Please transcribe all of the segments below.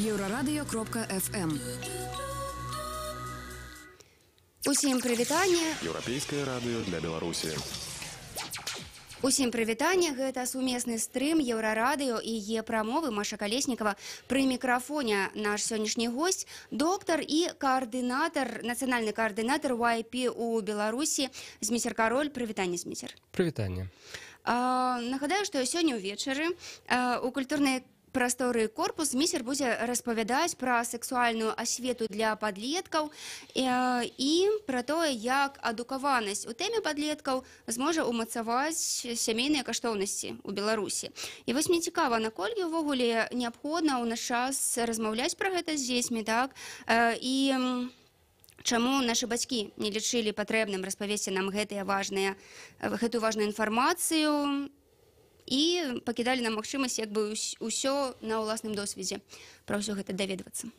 Еўрарадыё.фм. Усім прывітанне. Еўрапейскае радыё для Беларусі. Усім прывітанне, гэта сумесны стрым Еўрарадыё і Е-прамовы. Маша Калеснікава пры мікрафоне. Наш сённяшні госць — доктар і каардынатар, нацыянальны каардынатар YP у Беларусі Зміцер Кароль. Прывітанне, Зміцер. Прывітанне. Нагадаю, што сёння ўвечары у культурнай прасторы «Корпус» Зміцер будзе распавядаць пра сексуальную асвету для падлеткаў і пра тое, як адукаванасць у тэме падлеткаў зможа ўмацаваць сямейныя каштоўнасці ў Беларусі. І вось мне цікава, наколькі ўвогуле неабходна ў наш час размаўляць пра гэта з дзецьмі, так? І чаму нашы бацькі не лічылі патрэбным распавесці нам гэтую важную інфармацыю і пакідалі нам магчымасць як бы ўсё на ўласным досведзе пра ўсё гэта даведвацца.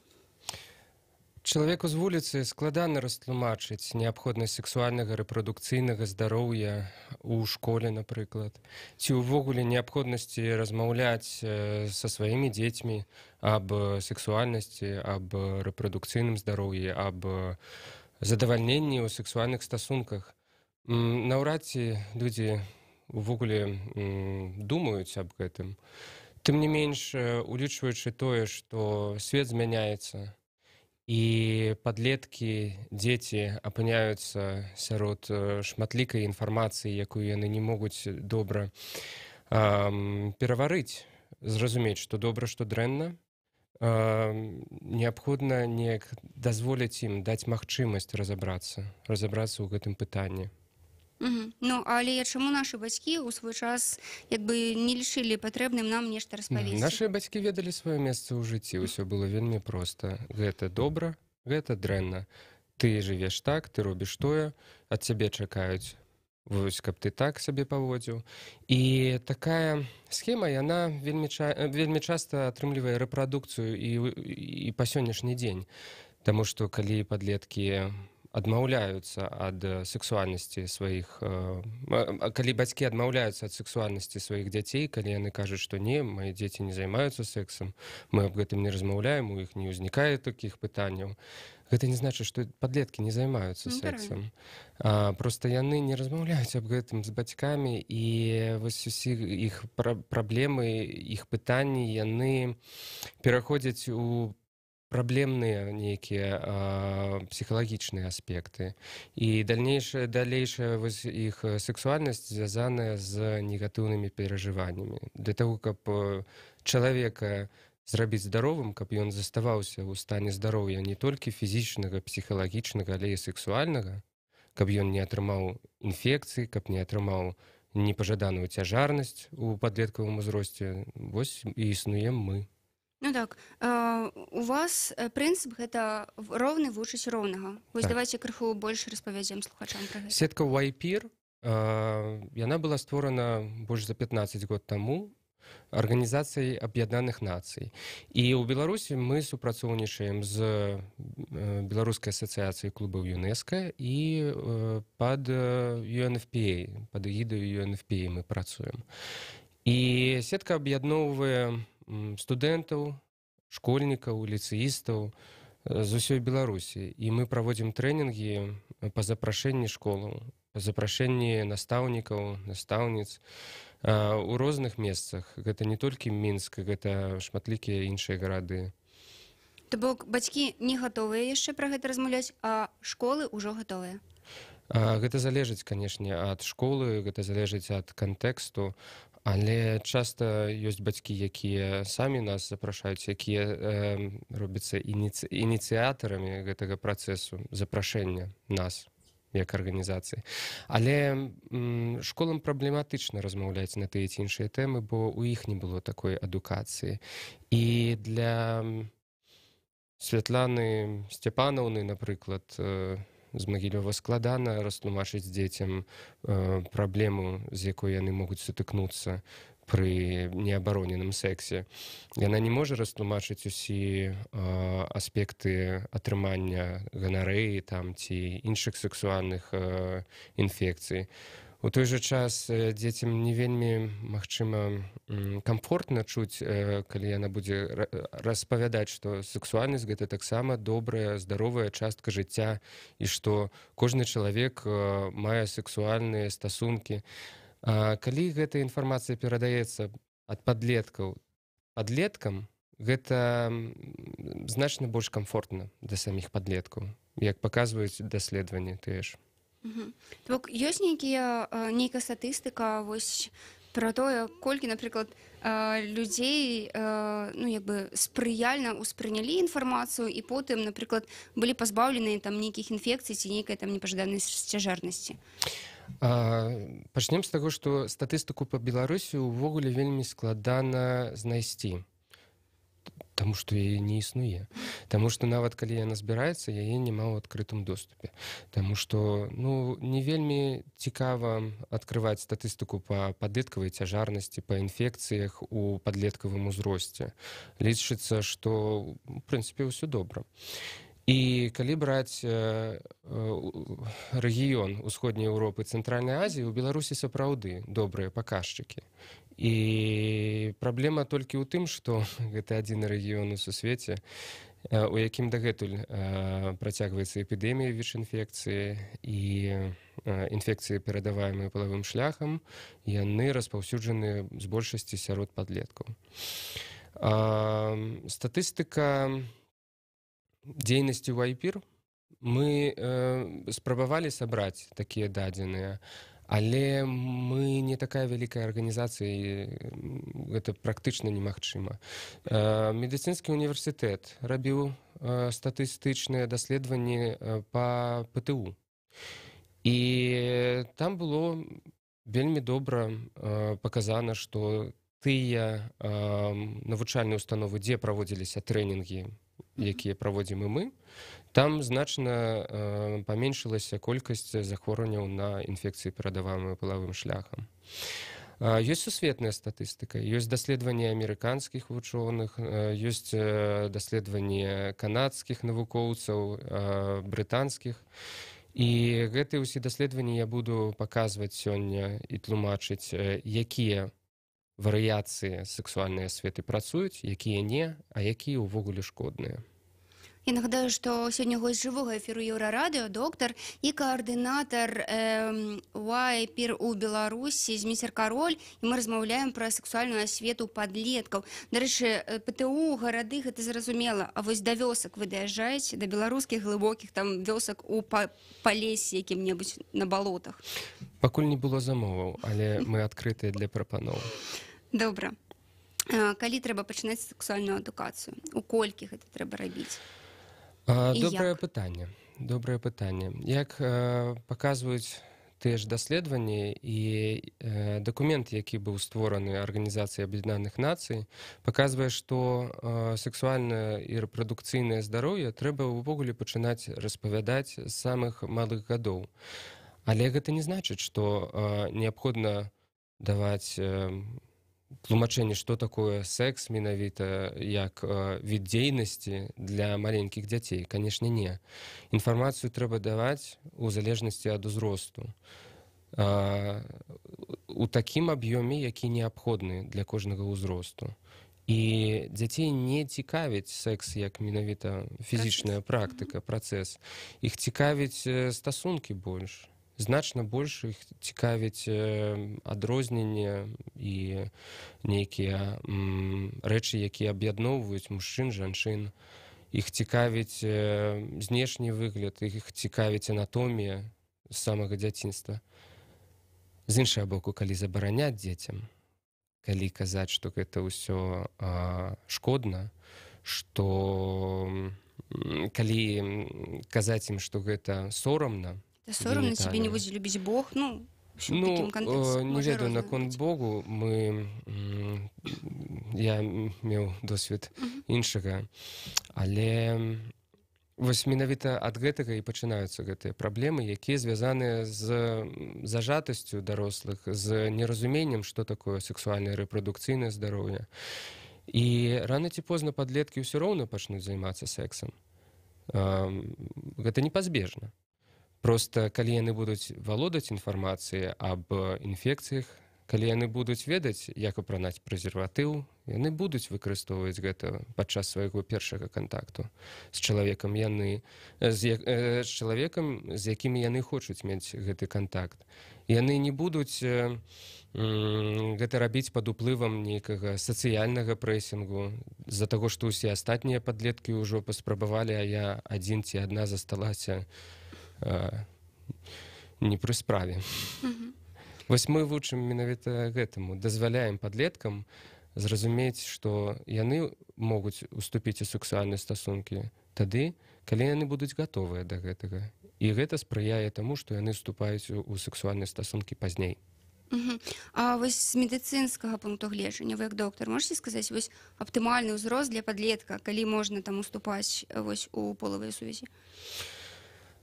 Чалавеку з вуліцы складана растлумачыць неабходнасць сексуальнага, рэпрадукцыйнага здароўя ў школе, напрыклад, ці ўвогуле неабходнасці размаўляць са сваімі дзецьмі аб сексуальнасці, аб рэпрадукцыйным здароўі, аб задавальненні ў сексуальных стасунках. Наўрад ці людзі увогуле думаюць аб гэтым. Тым не менш, улічваючы тое, што свет змяняецца і падлеткі, дзеці апыняюцца сярод шматлікай інфармацыі, якую яны не могуць добра пераварыць, зразумець, што добра, што дрэнна, неабходна неяк дазволіць ім, даць магчымасць разабрацца ў гэтым пытанні. Ну, але чаму нашы бацькі ў свой час як бы не лічылі патрэбным нам нешта распавесці? Нашы бацькі ведалі сваё месца ў жыцці, ўсё было вельмі проста. Гэта добра, гэта дрэнна. Ты жывеш так, ты робіш тое, ад цябе чакаюць, вось, каб ты так сабе паводзіў. І такая схема, яна вельмі часта атрымлівае рэпрадукцыю і па сённяшні дзень. Таму што калі падлеткі адмаўляюцца ад сексуальнасці сваіх, калі бацькі адмаўляюцца ад сексуальнасці сваіх дзяцей, калі яны кажуць, што не, мае дзеці не займаюцца сексам, мы аб гэтым не размаўляем, у іх не ўзнікае такіх пытанняў. Гэта не значыць, што падлеткі не займаюцца сексам. Проста яны не размаўляюць аб гэтым з бацькамі, і вось усе іх праблемы, іх пытанні, яны пераходзяць у праблемныя нейкія псіхалагічныя аспекты. І далейшая вось іх сексуальнасць звязаная з негатыўнымі перажываннямі. Для таго, каб чалавека зрабіць здаровым, каб ён заставаўся ў стане здароўя не толькі фізічнага, псіхалагічнага, але і сексуальнага, каб ён не атрымаў інфекцыі, каб не атрымаў непажаданую цяжарнасць у падлеткавым узросце, вось і існуем мы. Ну так, у вас прынцып гэта роўны вучыць роўнага. Вось давайте крыху больш распавядзем слухачам пра гэта. Сетка YPIR, яна была створана больш за 15 год таму Арганізацыяй Аб'яднаных Нацый. І ў Беларусі мы супрацоўнічаем з Беларускай асацыяцыяй клубаў ЮНЕСКА і пад UNFPA, пад эгідаю UNFPA мы працуем. І сетка аб'ядноўвае студэнтаў, школьнікаў, ліцэістаў з усёй Беларусі. І мы праводзім трэнінгі па запрашэнні школаў, па запрашэнні настаўнікаў, настаўніц у розных месцах. Гэта не толькі Мінск, гэта шматлікія іншыя гарады. То бок бацькі не гатовыя яшчэ пра гэта размаўляць, а школы ўжо гатовыя? Гэта залежыць, канешне, ад школы, гэта залежыць ад кантэксту. Але часта ёсць бацькі, якія самі нас запрашаюць, якія робяцца ініцыятарамі гэтага працэсу запрашэння нас як арганізацыі. Але школам праблематычна размаўляць на тыя ці іншыя тэмы, бо ў іх не было такой адукацыі. І для Святланы Сцяпанаўны, напрыклад, з Магілёва складана растлумачыць дзецям праблему, з якой яны могуць сутыкнуцца пры неабароненым сексе. Яна не можа растлумачыць усе аспекты атрымання ганарэі там ці іншых сексуальных інфекцый. У той жа час дзецям не вельмі, магчыма, камфортна чуць, калі яна будзе распавядаць, што сексуальнасць гэта таксама добрая, здаровая частка жыцця і што кожны чалавек мае сексуальныя стасункі. Калі гэта інфармацыя перадаецца ад падлеткаў падлеткам, гэта значна больш камфортна для саміх падлеткаў, як паказваюць даследаванні тыя ж. То бок ёсць нейкая статыстыка вось пра тое, колькі, напрыклад, людзей ну, як бы спрыяльна ўспрынялі інфармацыю і потым, напрыклад, былі пазбаўленыя там нейкіх інфекцый ці нейкай там непажаданай цяжарнасці? Пачнем з таго, што статыстыку па Беларусі ўвогуле вельмі складана знайсці. Таму што яе не існуе. Таму што нават калі яна збіраецца, яе няма ў адкрытым доступе. Таму што, ну, не вельмі цікава адкрываць статыстыку па падлеткавай цяжарнасці, па інфекцыях у падлеткавым узросце. Лічыцца, што, у прынцыпе, ўсё добра. І калі браць рэгіён Усходняй Еўропы, Цэнтральнай Азіі, у Беларусі сапраўды добрыя паказчыкі. І праблема толькі ў тым, што гэта адзіны рэгіён у сусвеце, у якім дагэтуль працягваецца эпідэмія ВІЧ-інфекцыі і інфекцыі, перадаваемыя палавым шляхам, яны распаўсюджаны з большасці сярод падлеткаў. Статыстыка дзейнасці YPIR, мы спрабавалі сабраць такія дадзеныя, але мы не такая вялікая арганізацыя, і гэта практычна немагчыма. Медыцынскі універсітэт рабіў статыстычныя даследаванні па ПТУ. І там было вельмі добра паказана, што тыя навучальныя установы, дзе праводзіліся трэнінгі, якія праводзім і мы, там значна паменшылася колькасць захворванняў на інфекцыі, перадаваемыя палавым шляхам. Ёсць сусветная статыстыка, ёсць даследаванні амерыканскіх вучоных, ёсць даследаванні канадскіх навукоўцаў, брытанскіх. І гэтыя ўсе даследаванні я буду паказваць сёння і тлумачыць, якія варыяцыі сексуальнай асветы працуюць, якія не, а якія ўвогуле шкодныя. Я нагадаю, што сёння госць жывога эфіру Еўрарадыё, доктар і каардынатар YPIR у Беларусі Зміцер Кароль, і мы размаўляем пра сексуальную асвету падлеткаў. Дарэчы, ПТУ, гарады, гэта зразумела, а вось да вёсак вы даязджаеце, да беларускіх глыбокіх там вёсак у Палесе якім-небудзь на балотах? Пакуль не было замоваў, але мы адкрытыя для прапаноў. Добра. Калі трэба пачынаць сексуальную адукацыю? У колькі гэта трэба рабіць? Добрае пытанне. Добрае пытанне. Як паказваюць тыя ж даследаванні і дакумент, які быў створаны Арганізацыяй Аб'яднаных Нацый, паказвае, што сексуальнае і рэпрадукцыйнае здароўе трэба ўвогуле пачынаць распавядаць з самых малых гадоў. Але гэта не значыць, што неабходна даваць тлумачэнне, што такое секс менавіта як від дзейнасці для маленькіх дзяцей. Канешне, не. Інфармацыю трэба даваць у залежнасці ад узросту. У такім аб'ёме, які неабходны для кожнага ўзросту. І дзяцей не цікавіць секс як менавіта фізічная практыка, працэс. Іх цікавіць стасункі больш. Значна больш іх цікавіць адрозненне і нейкія рэчы, якія аб'ядноўваюць мужчын, жанчын. Іх цікавіць знешні выгляд, іх цікавіць анатомія з самага дзяцінства. З іншага боку, калі забараняць дзецям, калі казаць, што гэта ўсё шкодна, што калі казаць ім, што гэта сорамна, Да сорамна, цябе не будзе любіць Бог, ну, ну, такім кантэксце. Не ведаю наконт Богу, я меў досвед іншага, але вось менавіта ад гэтага і пачынаюцца гэтыя праблемы, якія звязаныя з зажатасцю дарослых, з неразуменнем, што такое сексуальнае рэпрадукцыйнае здароўе. І рана ці позна падлеткі ўсё роўна пачнуць займацца сексам. Гэта непазбежна. Просто калі яны будуць валодаць інфармацыяй аб інфекцыях, калі яны будуць ведаць, як апранаць прэзерватыў, яны будуць выкарыстоўваць гэта падчас свайго першага кантакту з чалавекам, яны з чалавекам, з якімі яны хочуць мець гэты кантакт. Яны не будуць гэта рабіць пад уплывам нейкага сацыяльнага прэсінгу з-за таго, што ўсе астатнія падлеткі ўжо паспрабавалі, а я адзін ці адна засталася не пры справе. Вось мы вучым менавіта гэтаму, дазваляем падлеткам зразумець, што яны могуць уступіць у сексуальныя стасункі тады, калі яны будуць гатовыя да гэтага. І гэта спрыяе таму, што яны вступаюць у сексуальныя стасункі пазней. А вось з медыцынскага пункту гледжання, вы як доктар можете сказаць, вось аптымальны ўзрост для падлетка, калі можна там уступаць вось у полавыя сувязі?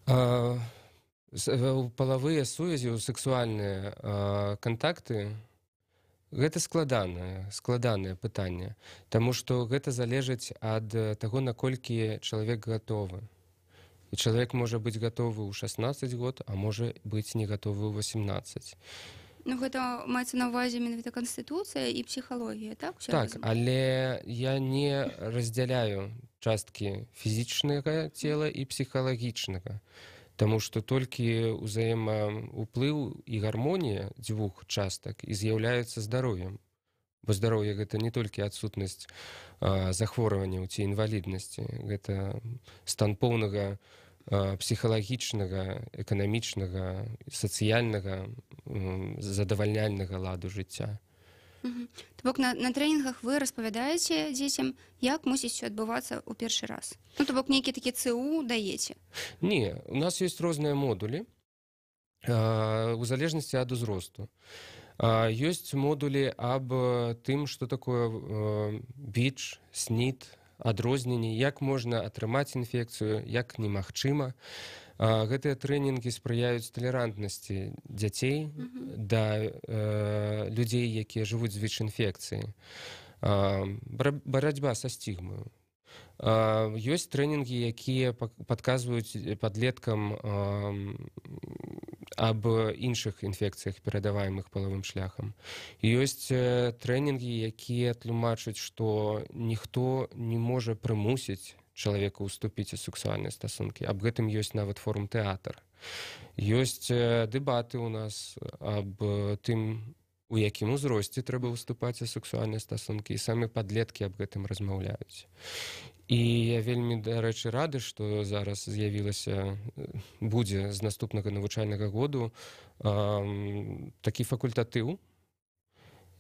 У палавыя сувязі, у сексуальныя кантакты, гэта складанае пытанне, таму што гэта залежыць ад таго, наколькі чалавек гатовы. І чалавек можа быць гатовы ў 16 год, а можа быць не гатовы ў 18. Ну, гэта маецца на ўвазе менавіта канстытуцыя і псіхалогія, так? Усё Так, разам? але я не раздзяляю часткі фізічнага цела і псіхалагічнага, таму што толькі ўзаемаўплыў і гармонія дзвюх частак і з'яўляюцца здароўем. Бо здароўе гэта не толькі адсутнасць захворванняў ці інваліднасці, гэта стан поўнага псіхалагічнага, эканамічнага, сацыяльнага, задавальняльнага ладу жыцця. То бок на трэнінгах вы распавядаеце дзецям, як мусіць усё адбывацца ў першы раз? Ну, то бок нейкі такі ЦУ даеце? Не, у нас ёсць розныя модулі, у залежнасці ад узросту. Ёсць модулі аб тым, што такое ВІЧ, СНІД, адрозненні, як можна атрымаць інфекцыю, як немагчыма. Гэтыя трэнінгі спрыяюць талерантнасці дзяцей да людзей, якія жывуць з ВІЧ-інфекцыяй. Барацьба са стигмаю. Ёсць трэнінгі, якія падказваюць падлеткам аб іншых інфекцыях, перадаваемых палавым шляхам. Ёсць трэнінгі, якія тлумачаць, што ніхто не можа прымусіць чалавека ўступіць у сексуальныя стасункі. Аб гэтым ёсць нават форум тэатр. Ёсць дэбаты ў нас аб тым, у якім узросце трэба ўступаць у сексуальныя стасункі, і самі падлеткі аб гэтым размаўляюць. І я вельмі, дарэчы, рады, што зараз з'явілася, будзе з наступнага навучальнага году такі факультатыў,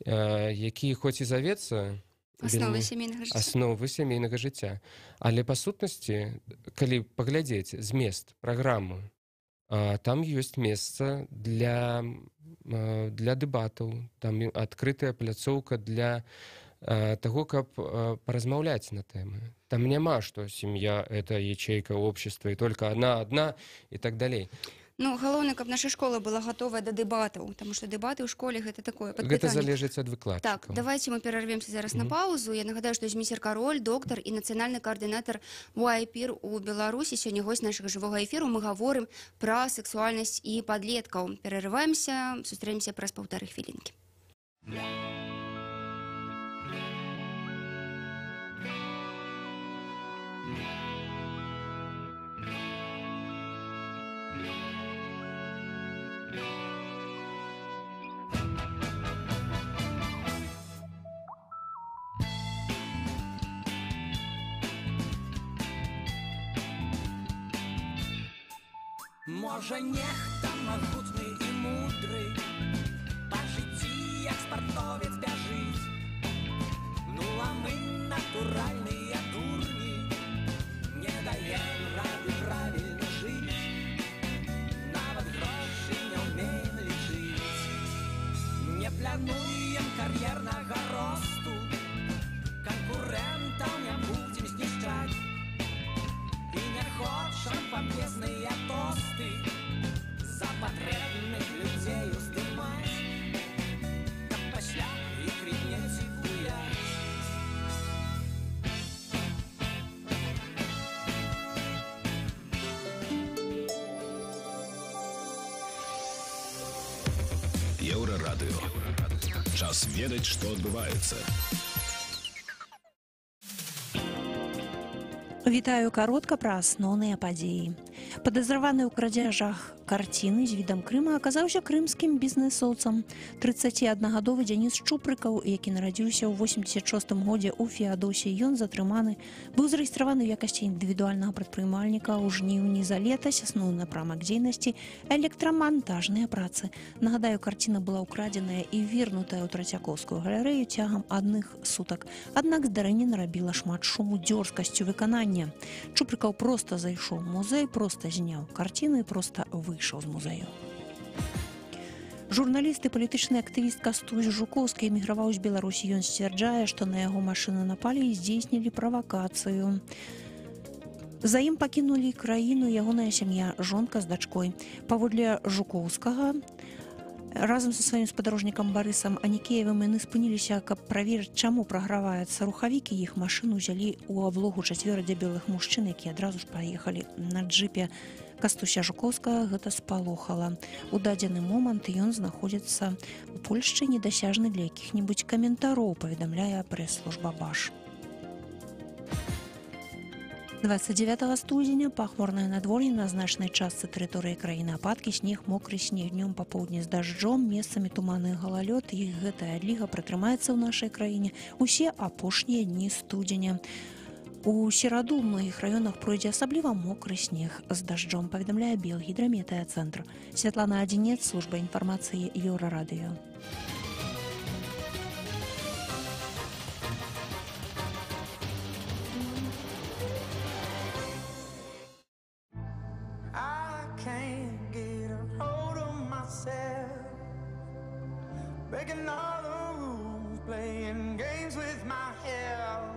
які хоць і завецца Асновы сямейнага жыцця. Асновы сямейнага жыцця. Але па сутнасці, калі паглядзець змест праграмы, там ёсць месца для дэбатаў, там адкрытая пляцоўка для таго, каб паразмаўляць на тэмы. Там няма, што сям'я — это ячейка общества, і только одна, одна, і так далей. Ну, галоўнае, каб наша школа была гатовая да дэбатаў, таму што дэбаты ў школе гэта такое Гэта падпытанне. залежыць ад выкладчыкаў. Так, давайте мы перарвемся зараз на паузу. Я нагадаю, што Зміцер Кароль, доктар і нацыянальны каардынатар YPIR у Беларусі. Сёння госць нашага жывога эфіру. Мы гаворым пра сексуальнасць і падлеткаў. Перарываемся, сустрэнемся праз паўтары хвілінкі. Можа, нехта магутны і мудры па жыцці, як спартовец, бяжыць. Ну, а мы, натуральныя дурні, не даем рады правільна жыць. Нават грошы не ўмеем лічыць. Не плануем кар'ернага росту, канкурэнтаў не будзем знішчаць. І не хочам пампезныя тосты за патрэбных людзей уздымаць, каб пасля іх ріднець і буяць. Еўрарадыё. Час ведаць, што адбываецца. Вітаю, каротка пра асноўныя падзеі. Падазраваны ў крадзяжах карціны з відам Крыма аказаўся крымскім бізнесоўцам. 31-гадовы Дзяніс Чупрыкаў, які нарадзіўся ў 86 годзе ў Феадосіі, ён затрыманы, быў зарэгістраваны ў якасці індывідуальнага прадпрымальніка ў жніўні за летась, асноўны напрамак дзейнасці электрамантажныя працы. Нагадаю, карціна была ўкрадзеная і вернутая ў Трацякоўскую галерэю цягам адных сутак. Аднак здарэнне нарабіла шмат шуму дзёрзкасцю выканання. Чупрыкаў проста зайшоў у музей, проста зняў карціну і проста выйшаў з музею. Журналіст і палітычны актывіст Кастусь Жукоўскі эміграваў з Беларусі. Ён сцвярджае, што на яго машыну напалі і здзейснілі правакацыю. За ім пакінулі краіну ягоная сям'я, жонка з дачкой. Паводле Жукоўскага, разам са сваім спадарожнікам Барысам Анікеевым яны спыніліся, каб праверыць, чаму праграваецца рухавік, і іх машыну ўзялі ў аблогу чацвёра дзябелых мужчын, якія адразу ж паехалі на джипе. Кастуся Жукоўскага гэта спалохала. У дадзены момант ён знаходзіцца ў Польшчы, недасяжны для якіх-небудзь каментароў, паведамляе прэс-служба БАШ. 29 студзеня пахмурнае надвор'е на значнай частцы тэрыторыі краіны, ападкі, снег, мокры снег, днём па поўдні з дажджом, месцамі туманы і галалёд, і гэтая адліга пратрымаецца ў нашай краіне усе апошнія дні студзеня. У сераду ў многіх раёнах пройдзе асабліва мокры снег з дажджом, паведамляе Белгідраметэацэнтр. Святлана Адзінец, служба інфармацыі Еўрарадыё. Breaking all the rules, playing games with my health.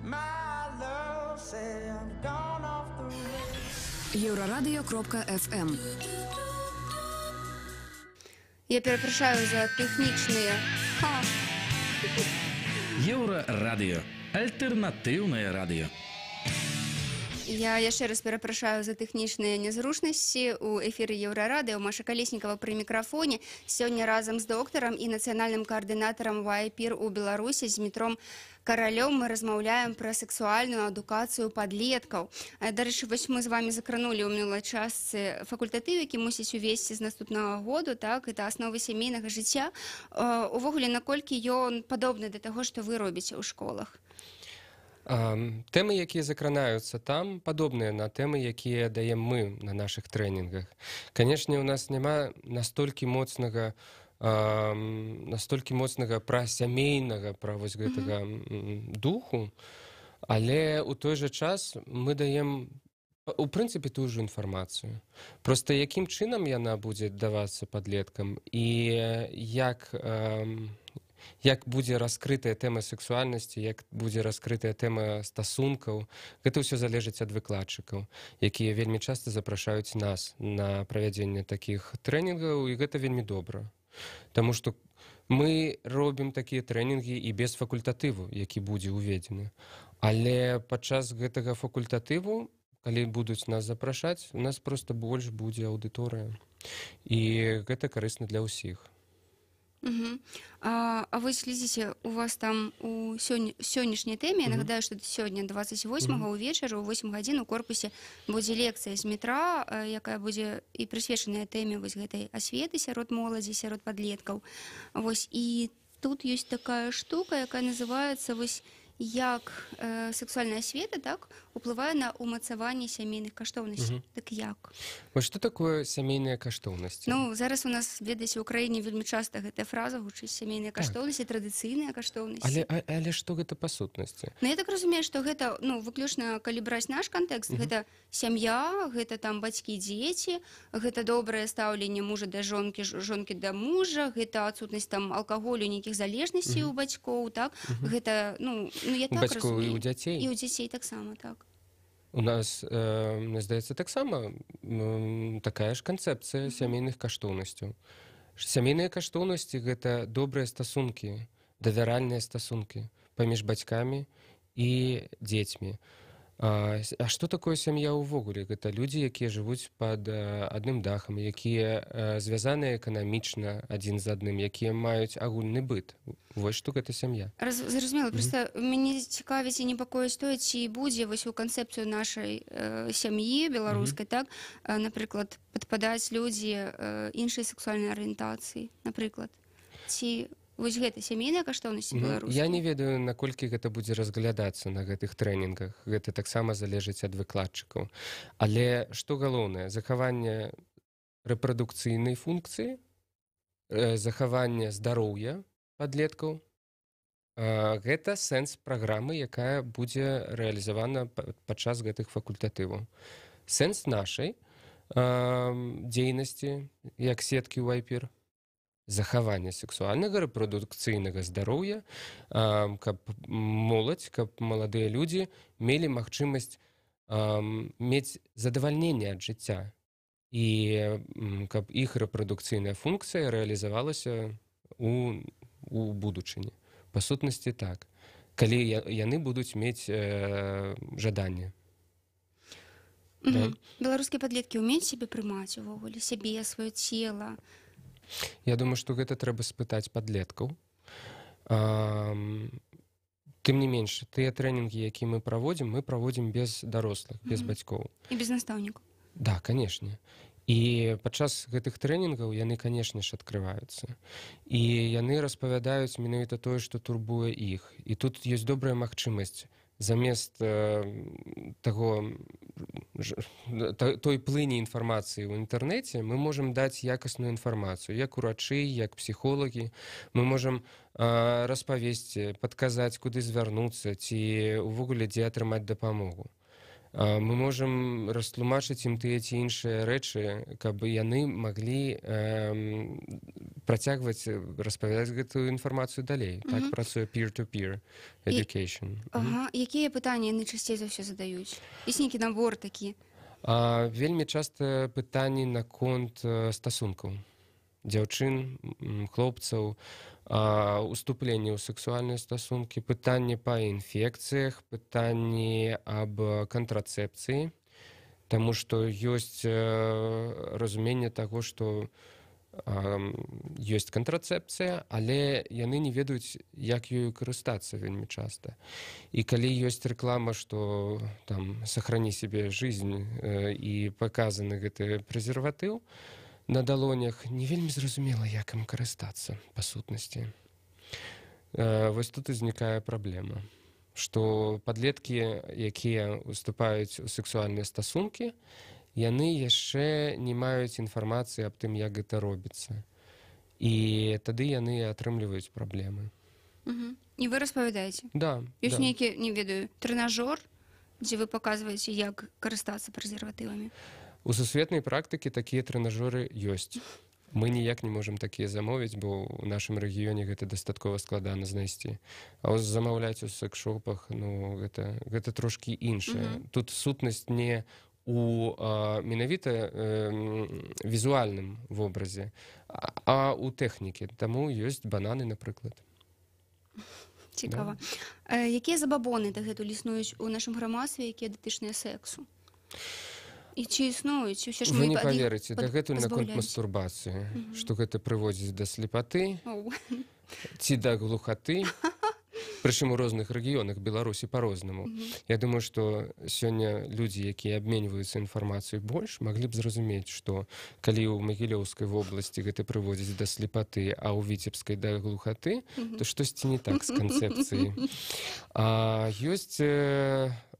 My love said I've gone off the rails. Еўрарадыё.фм. Я перапрашаю за тэхнічныя. Еўрарадыё. Альтэрнатыўнае радыё. Я яшчэ раз перапрашаю за тэхнічныя нязручнасці. У эфіры Еўрарадыё Маша Калеснікава пры мікрафоне. Сёння разам з доктарам і нацыянальным каардынатарам YPIR у Беларусі Змітром Каралём мы размаўляем пра сексуальную адукацыю падлеткаў. Дарэчы, вось мы з вами закранулі ў мінулай частцы факультатыў, які мусіць увесці з наступнага году, так, это асновы сямейнага жыцця. Увогуле, наколькі ён падобны да таго, што вы робіце ў школах? Тэмы, якія закранаюцца там, падобныя на тэмы, якія даем мы на нашых трэнінгах. Канешне, у нас няма настолькі моцнага пра сямейнага, пра вось гэтага духу, але ў той жа час мы даем у прынцыпе тую ж інфармацыю. Проста якім чынам яна будзе давацца падлеткам і як будзе раскрытая тэма сексуальнасці, як будзе раскрытая тэма стасункаў, гэта ўсё залежыць ад выкладчыкаў, якія вельмі часта запрашаюць нас на правядзенне такіх трэнінгаў, і гэта вельмі добра. Таму што мы робім такія трэнінгі і без факультатыву, які будзе ўведзены. Але падчас гэтага факультатыву, калі будуць нас запрашаць, у нас проста больш будзе аўдыторыя. І гэта карысна для ўсіх. Угу. А вы следзіце, у вас там у сённяшняй тэме, я нагадаю, што сёння 28-го ўвечары ў 8 гадзін у корпусе будзе лекцыя з метра, якая будзе і прысвечаная тэме вось гэтай асветы сярод моладзі, сярод падлеткаў. Вось, і тут ёсць такая штука, якая называецца вось як сексуальная асвета, так, уплывае на ўмацаванне сямейных каштоўнасцей. Так як? Вось што такое сямейныя каштоўнасці? Ну, зараз у нас, ведаеце, у краіне вельмі часта гэтая фраза гучыць: сямейныя каштоўнасці, традыцыйныя каштоўнасці. Але што гэта па сутнасці? Ну, я так разумею, што гэта, ну, выключна, калі браць наш кантэкст, гэта сям'я, гэта там бацькі, дзеці, гэта добрае стаўленне мужа да жонкі, жонкі да мужа, гэта адсутнасць там алкаголю, нейкіх залежнасцей у бацькоў, так? Гэта, ну, я так бацькоў разумею. І ў дзяцей. І ў дзяцей таксама, так. У нас, мне здаецца, таксама такая ж канцэпцыя сямейных каштоўнасцяў. Сямейныя каштоўнасці — гэта добрыя стасункі, давяральныя стасункі паміж бацькамі і дзецьмі. А што такое сям'я ўвогуле? Гэта людзі, якія жывуць пад адным дахам, якія звязаныя эканамічна адзін з адным, якія маюць агульны быт. Вось што гэта сям'я. Зразумела, просто мяне цікавіць і непакоіць тое, ці будзе вось у канцэпцыю нашай сям'і беларускай, так, напрыклад, падпадаць людзі іншай сексуальнай арыентацыі, напрыклад. Ці вось гэта сямейная каштоўнасці беларускія? Я не ведаю, наколькі гэта будзе разглядацца на гэтых трэнінгах. Гэта таксама залежыць ад выкладчыкаў. Але што галоўнае? Захаванне рэпрадукцыйнай функцыі, захаванне здароўя падлеткаў. Гэта сэнс праграмы, якая будзе рэалізавана падчас гэтых факультатываў. Сэнс нашай дзейнасці як сеткі YPIR захаванне сексуальнага рэпрадукцыйнага здароўя, каб моладзь, каб маладыя людзі мелі магчымасць мець задавальненне ад жыцця і каб іх рэпрадукцыйная функцыя рэалізавалася у будучыні. Па сутнасці так, калі яны будуць мець жаданне. Да. Беларускія падлеткі ўмеюць сябе прымаць увогуле, сябе, сваё цела? Я думаю, што гэта трэба спытаць падлеткаў. Тым не менш, тыя трэнінгі, якія мы праводзім без дарослых, без бацькоў. І без настаўнікаў. Да, канешне. І падчас гэтых трэнінгаў яны, канешне ж, адкрываюцца. І яны распавядаюць менавіта тое, што турбуе іх. І тут ёсць добрая магчымасць замест той плыні інфармацыі ў інтэрнэце мы можам даць якасную інфармацыю, як урачы, як псіхолагі. Мы можам распавесці, падказаць, куды звярнуцца ці ўвогуле дзе атрымаць дапамогу. Мы можам растлумачыць ім тыя ці іншыя рэчы, каб яны маглі працягваць распавядаць гэтую інфармацыю далей. Так працуе peer-to-peer education. Ага. Якія пытанні яны часцей за ўсё задаюць? Ёсць нейкі набор такі? Вельмі часта пытанні наконт стасункаў. Дзяўчын, хлопцаў, уступленне ў сексуальныя стасункі, пытанні па інфекцыях, пытанні аб кантрацэпцыі, таму што ёсць разуменне таго, што ёсць кантрацэпцыя, але яны не ведаюць, як ёю карыстацца вельмі часта. І калі ёсць рэклама, што там «сохрани себе жизнь» і паказаны гэты прэзерватыў на далонях, не вельмі зразумела, як ім карыстацца па сутнасці. Вось тут узнікае праблема, што падлеткі, якія уступаюць у сексуальныя стасункі, яны яшчэ не маюць інфармацыі аб тым, як гэта робіцца. І тады яны атрымліваюць праблемы. І вы распавядаеце? Да. Ёсць нейкі, не ведаю, трэнажор, дзе вы паказваеце, як карыстацца прэзерватывамі? У сусветнай практыцы такія трэнажоры ёсць. Мы ніяк не можам такія замовіць, бо ў нашым рэгіёне гэта дастаткова складана знайсці. А замаўляць у секс-шопах, ну, гэта трошкі іншае. Тут сутнасць не у менавіта візуальным вобразе, а ў тэхнікі. Таму ёсць бананы, напрыклад. Цікава. Якія забабоны дагэтуль існуюць у нашым грамадстве, якія датычныя сексу? І ці існуюць? Ці ўсё ж Вы мы не ад іх паверыце, дагэтуль наконт пазбаўляемся? мастурбацыі, што гэта прыводзіць да слепаты ці да глухаты, прычым у розных рэгіёнах Беларусі па-рознаму. Я думаю, што сёння людзі, якія абменьваюцца інфармацыяй больш, маглі б зразумець, што калі ў Магілёўскай вобласці гэта прыводзіць да слепаты, а ў Віцебскай да глухаты, то штосьці не так з канцэпцыяй. Ёсць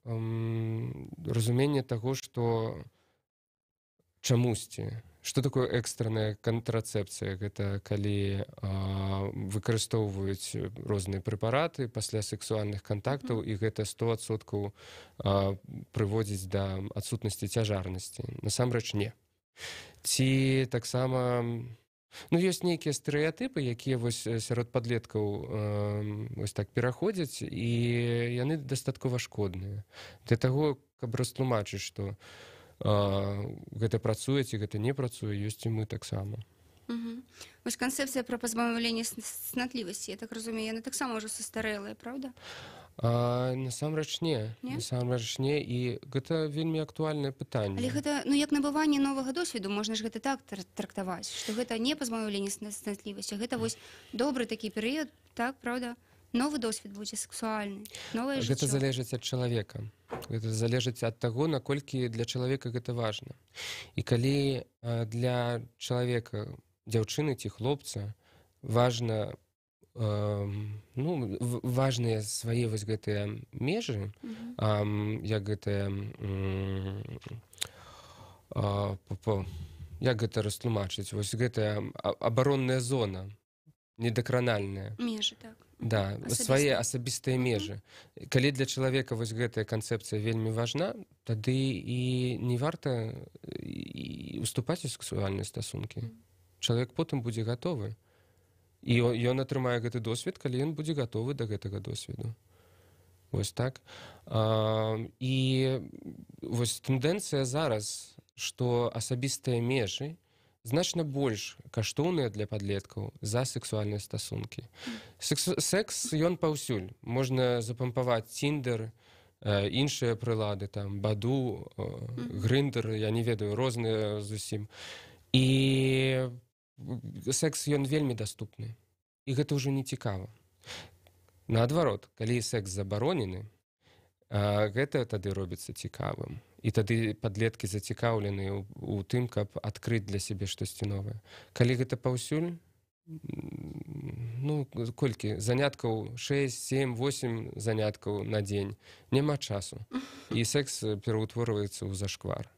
разуменне таго, што чамусьці, што такое экстранная кантрацэпцыя? Гэта калі выкарыстоўваюць розныя прэпараты пасля сексуальных кантактаў, і гэта 100% прыводзіць да адсутнасці цяжарнасці. Насамрэч не. Ці таксама, ну, ёсць нейкія стэрэатыпы, якія вось сярод падлеткаў вось так пераходзяць, і яны дастаткова шкодныя. Для таго, каб растлумачыць, што гэта працуе ці гэта не працуе, ёсць і мы таксама. Вось канцэпцыя пра пазбаўленне цнатлівасці, я так разумею, яна таксама ўжо састарэлая, праўда? Насамрэч не. Не? Насамрэч не, і гэта вельмі актуальнае пытанне. Але гэта, ну, як набыванне новага досведу, можна ж гэта так трактаваць, што гэта не пазбаўленне цнатлівасці, гэта вось добры такі перыяд, так, праўда? Новы досвед будзе сексуальны, новае Гэта жыццё. залежыць ад чалавека. Гэта залежыць ад таго, наколькі для чалавека гэта важна. І калі для чалавека, дзяўчыны ці хлопца, важна, ну, важныя свае вось гэтыя межы, як гэтыя, як гэта растлумачыць, вось гэтая абаронная зона, недакранальная. Межы, так. Да, Асабістыя. свае асабістыя межы. Калі для чалавека вось гэтая канцэпцыя вельмі важна, тады і не варта і уступаць у сексуальныя стасункі. Чалавек потым будзе гатовы. І ён атрымае гэты досвед, калі ён будзе гатовы да гэтага досведу. Вось так. І вось тэндэнцыя зараз, што асабістыя межы значна больш каштоўныя для падлеткаў за сексуальныя стасункі. Секс ён паўсюль. Можна запампаваць Тиндер, іншыя прылады, там, Баду, Грындр, я не ведаю, розныя зусім. І секс ён вельмі даступны. І гэта ўжо не цікава. Наадварот, калі секс забаронены, гэта тады робіцца цікавым. І тады падлеткі зацікаўлены ў тым, каб адкрыць для сябе штосьці новае. Калі гэта паўсюль, ну, колькі заняткаў, 6, 7, 8 заняткаў на дзень, няма часу. І секс пераўтворваецца ў зашквар.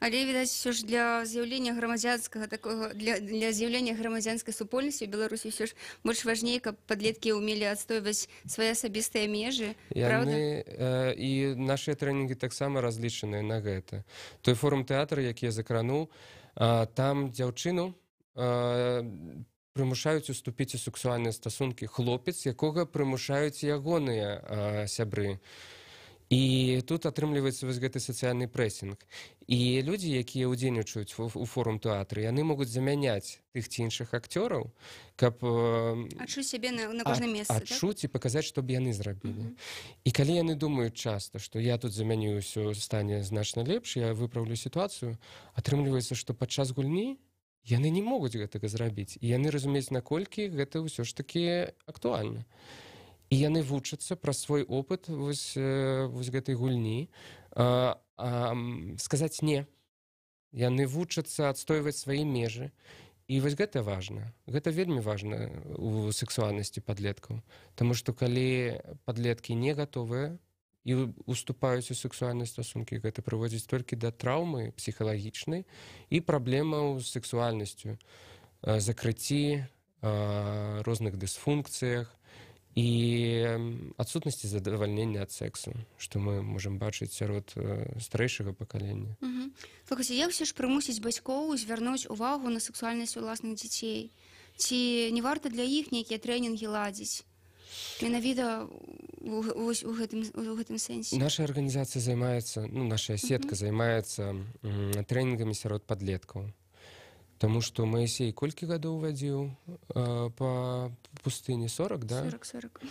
Але, відаць, ўсё ж для з'яўлення грамадзянскага такога, для з'яўлення грамадзянскай супольнасці ў Беларусі ўсё ж больш важней, каб падлеткі ўмелі адстойваць свае асабістыя межы, праўда? Яны, і нашыя трэнінгі таксама разлічаныя на гэта. Той форум тэатр, які я закрануў, там дзяўчыну прымушаюць уступіць у сексуальныя стасункі хлопец, якога прымушаюць ягоныя сябры. І тут атрымліваецца вось гэты сацыяльны прэсінг. І людзі, якія ўдзельнічаюць у форум тэатры, яны могуць замяняць тых ці іншых акцёраў, каб адчуць сябе на кожным месцы, так? адчуць і паказаць, што б яны зрабілі. І калі яны думаюць часта, што я тут замяню, ўсё стане значна лепш, я выпраўлю сітуацыю, атрымліваецца, што падчас гульні яны не могуць гэтага зрабіць. І яны разумеюць, наколькі гэта ўсё ж такі актуальна. І яны вучацца праз свой опыт вось гэтай гульні сказаць не. Яны вучацца адстойваць свае межы. І вось гэта важна. Гэта вельмі важна у сексуальнасці падлеткаў. Таму што калі падлеткі не гатовыя і уступаюць у сексуальныя стасункі, гэта прыводзіць толькі да траўмы псіхалагічнай і праблемаў з сексуальнасцю, закрыцці, розных дысфункцыях і адсутнасці задавальнення ад сексу, што мы можам бачыць сярод старэйшага пакалення. Слухайце, як ўсё ж прымусіць бацькоў звярнуць увагу на сексуальнасць уласных дзяцей? Ці не варта для іх нейкія трэнінгі ладзіць? Менавіта вось у гэтым сэнсе. Наша арганізацыя займаецца, ну, наша сетка займаецца трэнінгамі сярод падлеткаў. Таму што Маісей колькі гадоў вадзіў па пустыні? 40, да? 40, 40.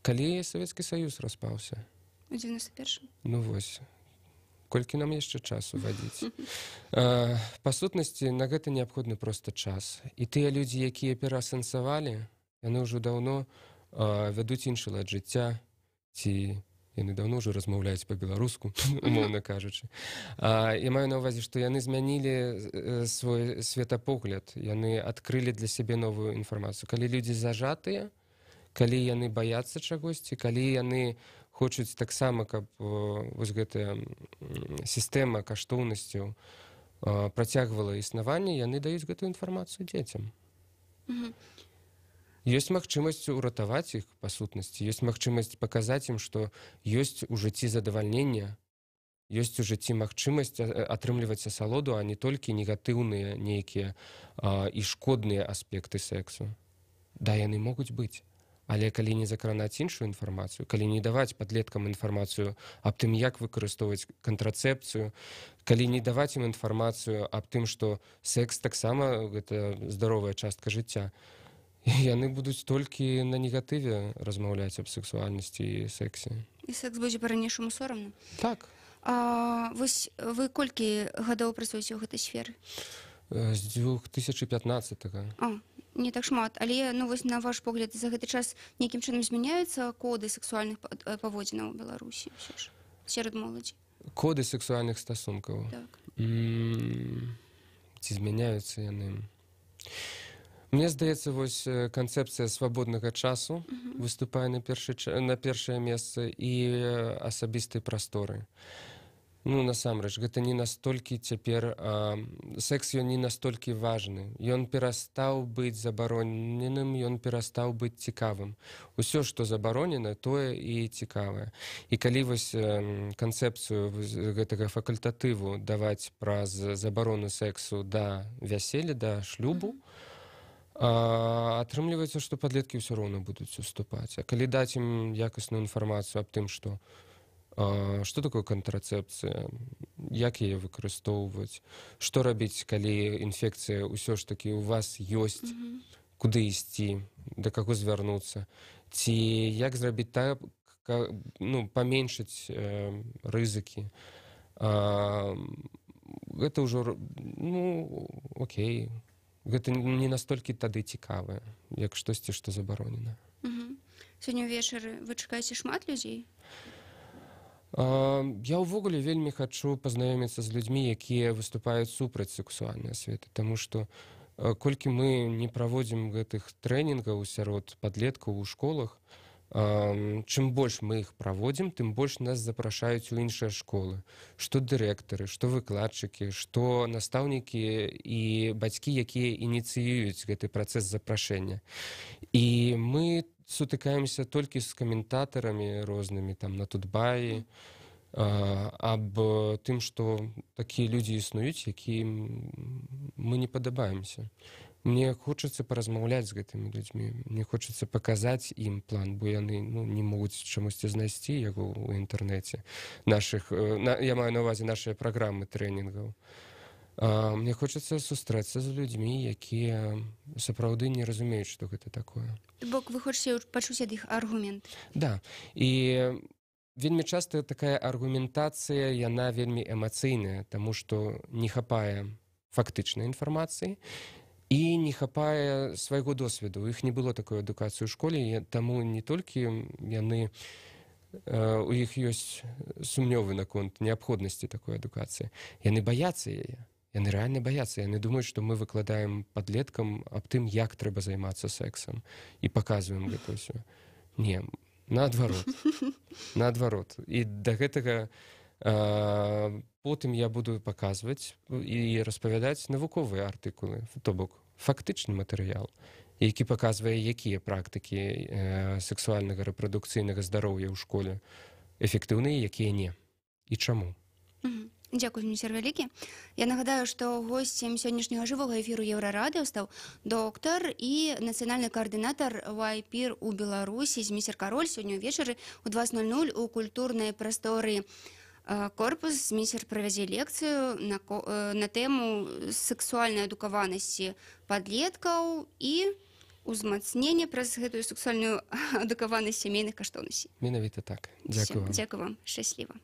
Калі Савецкі Саюз распаўся? У 91-м. Ну вось. Колькі нам яшчэ часу вадзіць? Па сутнасці, на гэта неабходны проста час. І тыя людзі, якія пераасэнсавалі, яны ўжо даўно вядуць іншы лад жыцця, ці яны даўно ўжо размаўляюць па-беларуску, умоўна кажучы. Я маю на ўвазе, што яны змянілі свой светапогляд, яны адкрылі для сябе новую інфармацыю. Калі людзі зажатыя, калі яны баяцца чагосьці, калі яны хочуць таксама, каб вось гэтая сістэма каштоўнасцяў працягвала існаванне, яны даюць гэтую інфармацыю дзецям. Ёсць магчымасць уратаваць іх, па сутнасці, ёсць магчымасць паказаць ім, што ёсць у жыцці задавальненне, ёсць у жыцці магчымасць атрымліваць асалоду, а не толькі негатыўныя нейкія і шкодныя аспекты сексу. Да, яны могуць быць. Але калі не закранаць іншую інфармацыю, калі не даваць падлеткам інфармацыю аб тым, як выкарыстоўваць кантрацэпцыю, калі не даваць ім інфармацыю аб тым, што секс таксама гэта здаровая частка жыцця, Яны будуць толькі на негатыве размаўляць аб сексуальнасці і сексе. І секс будзе па-ранейшаму сорамна. Так. А, вось вы колькі гадоў працуеце ў гэтай сферы? З 2015. А, не так шмат, але, ну вось, на ваш погляд, за гэты час нейкім чынам змяняюцца коды сексуальных паводзінаў у Беларусі ўсё ж сярод моладзі? Коды сексуальных стасункаў? Так. Ці змяняюцца яны? Мне здаецца, вось канцэпцыя свабоднага часу выступае на першае месца і асабістай прасторы. Ну, насамрэч, гэта не настолькі цяпер, секс, ён не настолькі важны. Ён перастаў быць забароненым, ён перастаў быць цікавым. Усё, што забаронена, тое і цікавае. І калі вось канцэпцыю гэтага факультатыву даваць праз забарону сексу да вяселля, да шлюбу, атрымліваецца, што падлеткі ўсё роўна будуць уступаць. А калі даць ім якасную інфармацыю аб тым, што такое кантрацэпцыя, як яе выкарыстоўваць, што рабіць, калі інфекцыя ўсё ж такі у вас ёсць, куды ісці, да каго звярнуцца, ці як зрабіць так, ну, паменшыць рызыкі. Гэта ўжо ну, окей, гэта не настолькі тады цікавае, як штосьці, што забаронена. Сёння ўвечары вы чакаеце шмат людзей? Я ўвогуле вельмі хачу пазнаёміцца з людзьмі, якія выступаюць супраць сексуальнай асветы, таму што колькі мы не праводзім гэтых трэнінгаў сярод падлеткаў у школах, чым больш мы іх праводзім, тым больш нас запрашаюць у іншыя школы. Што дырэктары, што выкладчыкі, што настаўнікі і бацькі, якія ініцыююць гэты працэс запрашэння. І мы сутыкаемся толькі з каментатарамі рознымі там на Тутбаі аб тым, што такія людзі існуюць, якім мы не падабаемся. Мне хочацца паразмаўляць з гэтымі людзьмі, мне хочацца паказаць ім план, бо яны, ну, не могуць чамусьці знайсці яго ў інтэрнэце. Я маю на ўвазе нашыя праграмы трэнінгаў. Мне хочацца сустрэцца з людзьмі, якія сапраўды не разумеюць, што гэта такое. То бок вы хочаце пачуць ад іх аргумент? Да. І вельмі часта такая аргументацыя, яна вельмі эмацыйная, таму што не хапае фактычнай інфармацыі і не хапае свайго досведу. У іх не было такой адукацыі ў школе, таму не толькі у іх ёсць сумнёвы наконт неабходнасці такой адукацыі. Яны баяцца яе. Яны рэальна баяцца. Яны думаюць, што мы выкладаем падлеткам аб тым, як трэба займацца сексам, і паказваем гэта ўсё. Не, наадварот. Наадварот. І да гэтага потым я буду паказваць і распавядаць навуковыя артыкулы, то бок фактычны матэрыял, які паказвае, якія практыкі сексуальнага рэпрадукцыйнага здароўя ў школе эфектыўныя, якія не. І чаму. Дзякуй, Зміцер, вялікі. Я нагадаю, што госцем сённяшняга жывога эфіру Еўрарадыё стаў доктар і нацыянальны каардынатар YPIR у Беларусі Зміцер Кароль. Сёння ўвечары у 20:00 у культурнай прасторы «Корпус» Зміцер правядзе лекцыю на тэму сексуальнай адукаванасці падлеткаў і узмацнення праз гэтую сексуальную адукаванасць сямейных каштоўнасцей. Менавіта так. Всё, Дзякую вам. дзякую вам. Шчасліва.